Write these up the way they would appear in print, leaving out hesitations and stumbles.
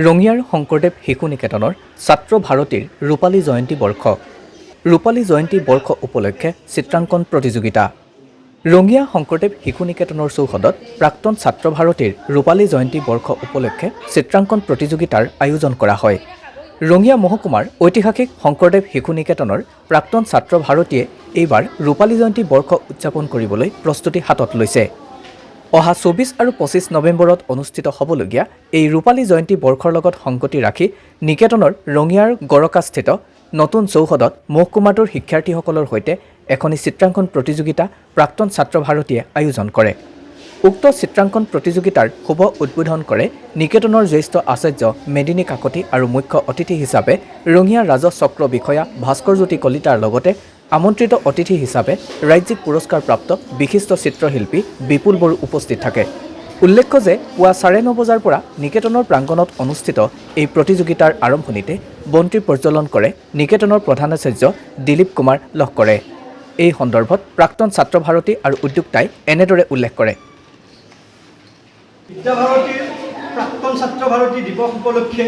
ৰঙিয়াৰ শংকৰদেৱ শিশু নিকেতনৰ ছাত্ৰ ভাৰতীৰ ৰূপালী জয়ন্তী বৰ্ষ। ৰূপালী জয়ন্তী বৰ্ষ উপলক্ষে চিত্ৰাংকন প্ৰতিযোগিতা। ৰঙিয়া শংকৰদেৱ শিশু নিকেতনৰ চৌহদত প্ৰাক্তন ছাত্ৰ ভাৰতীৰ ৰূপালী জয়ন্তী বৰ্ষ উপলক্ষে চিত্ৰাংকন প্ৰতিযোগিতাৰ আয়োজন কৰা হয়। ৰঙিয়া মহকুমাৰ ঐতিহাসিক শংকৰদেৱ শিশু নিকেতনৰ প্ৰাক্তন ছাত্ৰ ভাৰতীয়ে এইবাৰ ৰূপালী জয়ন্তী বৰ্ষ উদযাপন কৰিবলৈ প্ৰস্তুতি হাতত লৈছে। অহা 24 আৰু 25 নৱেম্বৰত অনুষ্ঠিত হ'বলগীয়া এই ৰূপালী জয়ন্তী বৰ্ষৰ লগত সংগতি ৰাখি নিকেতনৰ ৰঙিয়াৰ গৰকাস্থিত নতুন চৌহদত মহকুমাটোৰ শিক্ষাৰ্থীসকলৰ সৈতে এখনি চিত্ৰাংকন প্ৰতিযোগিতা প্ৰাক্তন ছাত্ৰ ভাৰতীয়ে আয়োজন কৰে। উক্ত চিত্ৰাংকন প্ৰতিযোগিতাৰ শুভ উদ্বোধন কৰে নিকেতনৰ জ্যেষ্ঠ আচাৰ্য মেদিনী কাকতি আৰু মুখ্য অতিথি হিচাপে ৰঙিয়া ৰাজহ চক্ৰ বিষয়া ভাস্কৰজ্যোতি কলিতাৰ লগতে আমন্ত্ৰিত অতিথি হিচাপে ৰাজ্যিক পুৰস্কাৰপ্ৰাপ্ত বিশিষ্ট চিত্ৰশিল্পী বিপুল বড়ো উপস্থিত থাকে। উল্লেখ্য যে পুৱা 9:30 বজাৰ পৰা নিকেতনৰ প্ৰাংগণত অনুষ্ঠিত এই প্ৰতিযোগিতাৰ আৰম্ভণিতে বন্তি প্ৰজ্বলন কৰে নিকেতনৰ প্ৰধানাচাৰ্য দিলীপ কুমাৰ লহকৰে। এই সন্দৰ্ভত প্ৰাক্তন ছাত্ৰ ভাৰতী আৰু উদ্যোক্তাই এনেদৰে উল্লেখ কৰে। বিদ্যাভাৰতীৰ প্ৰাক্তন ছাত্ৰ ভাৰতী দিৱস উপলক্ষে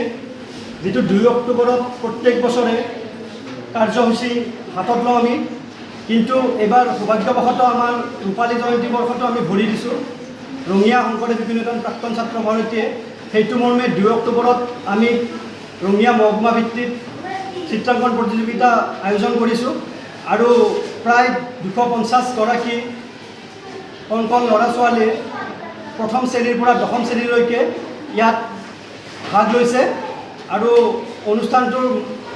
যিটো 2 অক্টোবৰত প্ৰত্যেক বছৰে কাৰ্যসূচী হাতত লওঁ আমি, কিন্তু এইবাৰ সৌভাগ্যবশতঃ আমাৰ ৰূপালী জয়ন্তী বৰ্ষটো আমি ভৰি দিছোঁ ৰঙিয়া শংকৰদেৱ শিশু নিকেতন প্ৰাক্তন ছাত্ৰ ভাৰতীয়ে। সেইটো মৰ্মে 2 অক্টোবৰত আমি ৰঙিয়া মহকুমা ভিত্তিত চিত্ৰাংকন প্ৰতিযোগিতা আয়োজন কৰিছোঁ আৰু প্ৰায় 250গৰাকী কণ কণ ল'ৰা ছোৱালীয়ে প্ৰথম শ্ৰেণীৰ পৰা দশম শ্ৰেণীলৈকে ইয়াত ভাগ লৈছে। আৰু অনুষ্ঠানটোৰ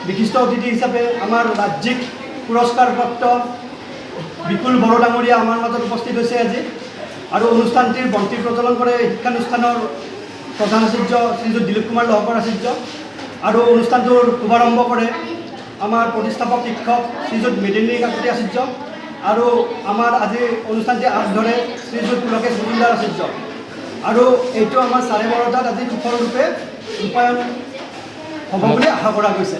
বিশিষ্ট অতিথি হিচাপে আমাৰ ৰাজ্যিক পুৰস্কাৰপ্ৰাপ্ত বিপুল বড়ো ডাঙৰীয়া আমাৰ মাজত উপস্থিত হৈছে আজি। আৰু অনুষ্ঠানটিৰ বন্তি প্ৰজ্বলন কৰে শিক্ষানুষ্ঠানৰ প্ৰধান আচাৰ্য শ্ৰীযুত দিলীপ কুমাৰ লহকৰ আচাৰ্য আৰু অনুষ্ঠানটোৰ শুভাৰম্ভ কৰে আমাৰ প্ৰতিষ্ঠাপক শিক্ষক শ্ৰীযুত মেদিনী কাকতি আচাৰ্য আৰু আমাৰ আজি অনুষ্ঠানটি আঁত ধৰে শ্ৰীযুত পুলকেশ মজুমদাৰ আচাৰ্য। আৰু এইটো আমাৰ 12:30টাত আজি সুফলৰূপে ৰূপায়ণ হ'ব বুলি আশা কৰা গৈছে।